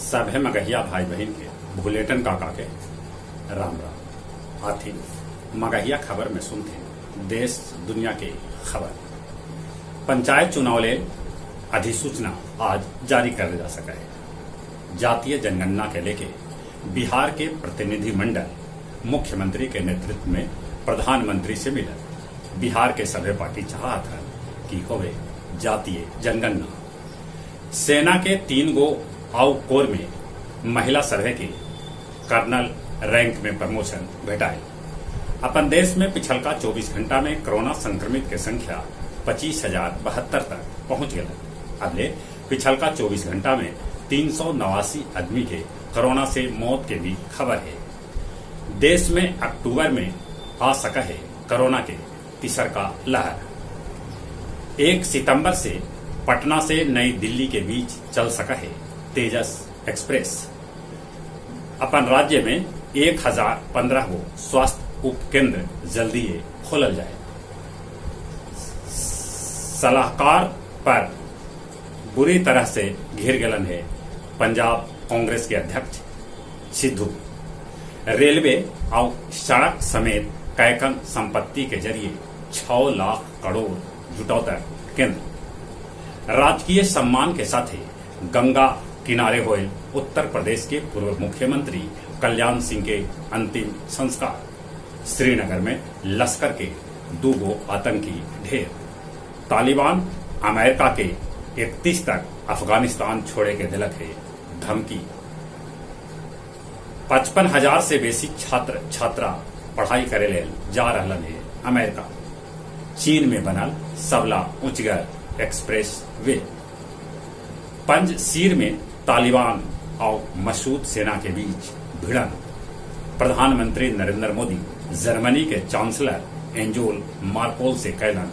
सभे मगहिया भाई बहिन के भुलेटन काका के राम राम। आथी मगहिया खबर में सुनते देश दुनिया के खबर। पंचायत चुनाव ले अधिसूचना आज जारी कर जा सका है। जातीय जनगणना के लेके बिहार के प्रतिनिधि मंडल मुख्यमंत्री के नेतृत्व में प्रधानमंत्री से मिलल। बिहार के सभे पार्टी चाहत है कि होवे जातीय जनगणना। सेना के 3 गो आउ कोर में महिला सभे के कर्नल रैंक में प्रमोशन भेटाए। अपन देश में पिछलका 24 घंटा में कोरोना संक्रमित के संख्या 25,072 तक पहुंच गया। अबले पिछलका 24 घंटा में 389 आदमी के कोरोना से मौत के भी खबर है। देश में अक्टूबर में आ सका है कोरोना के तीसर का लहर। 1 सितंबर से पटना से नई दिल्ली के बीच चल सका है तेजस एक्सप्रेस। अपन राज्य में 1015 गो स्वास्थ्य उपकेंद्र जल्दी खोलल जाए। सलाहकार पर बुरी तरह से घिर गलन है पंजाब कांग्रेस के अध्यक्ष सिद्धू। रेलवे और सड़क समेत कैकन संपत्ति के जरिए 6 लाख करोड़ जुटौतर केंद्र। राजकीय सम्मान के साथ ही गंगा किनारे हुए उत्तर प्रदेश के पूर्व मुख्यमंत्री कल्याण सिंह के अंतिम संस्कार। श्रीनगर में लश्कर के 2 गो आतंकी ढेर। तालिबान अमेरिका के 31 तक अफगानिस्तान छोड़े के दिलक है धमकी। 55,000 से बेसी छात्र छात्रा पढ़ाई करे ले जा रहलन है अमेरिका। चीन में बनल सबला ऊंचगर एक्सप्रेस वे। पंजशीर में तालिबान और मसूद सेना के बीच भिड़न। प्रधानमंत्री नरेंद्र मोदी जर्मनी के चांसलर एंजोल मार्कोल से कैलन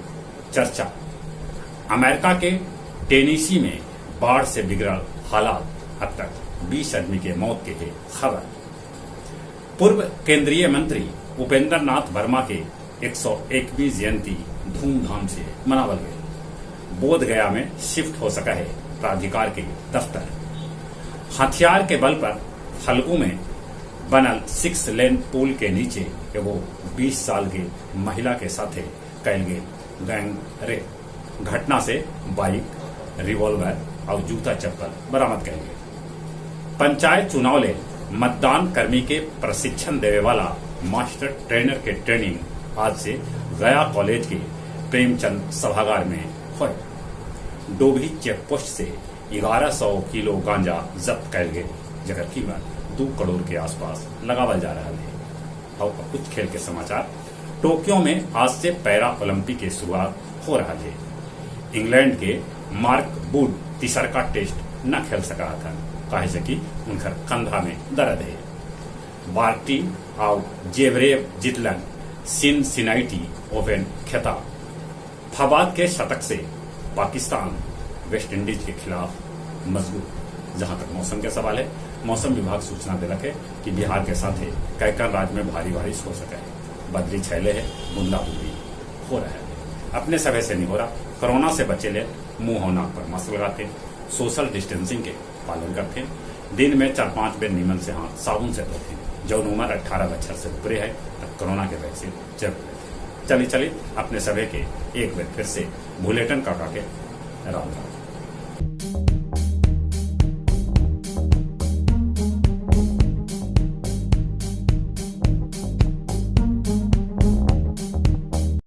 चर्चा। अमेरिका के टेनेसी में बाढ़ से बिगड़ल हालात, अब तक 20 आदमी के मौत के है खबर। पूर्व केंद्रीय मंत्री उपेंद्र नाथ वर्मा के 101वीं जयंती धूमधाम से मनावल गई। बोध गया में शिफ्ट हो सका है प्राधिकार के दफ्तर। हथियार के बल पर फल्गु में बनल 6 लेन पुल के नीचे एगो 20 साल के महिला के साथे कैल गेल गैंग रेप। घटना से बाइक, रिवॉल्वर और जूता चप्पल बरामद कैल गए। पंचायत चुनाव ले मतदान कर्मी के प्रशिक्षण देवे वाला मास्टर ट्रेनर के ट्रेनिंग आज से गया कॉलेज के प्रेमचंद सभागार में हुए। डोभी चेकपोस्ट से 1100 किलो गांजा जब्त कैल गए, जकर कीमत 2 करोड़ के आसपास लगावल जा रहा है। और कुछ खेल के समाचार। टोक्यो में आज से पैरा ओलंपिक की शुरुआत हो रहा है। इंग्लैंड के मार्क वुड तीसर का टेस्ट न खेल सका था, काहे से कि उनकर कंधा में दर्द है। बार्टी और जेवरेव जितलन सिनसिनाटी ओपन खिताब। फवाद के शतक से पाकिस्तान वेस्ट इंडीज के खिलाफ मजबूत। जहां तक मौसम के सवाल है, मौसम विभाग सूचना दिलक है कि बिहार के साथ ही कैकन राज्य में भारी बारिश हो सके है। बदली छैले है, बूंदा बूंदी हो रहा है। अपने सभे से नहीं हो रहा। कोरोना से बचे ले मुंह और नाक पर मास्क लगाते, सोशल डिस्टेंसिंग के पालन करते, दिन में 4-5 बेर नीमन से हाथ साबुन से धोते। जो उम्र 18 बच्चर से ऊपरे है तब कोरोना के वैक्सीन जरूर लेते। चली चली अपने सभे के एक बेर फिर से भुलेटन काका के राम राम।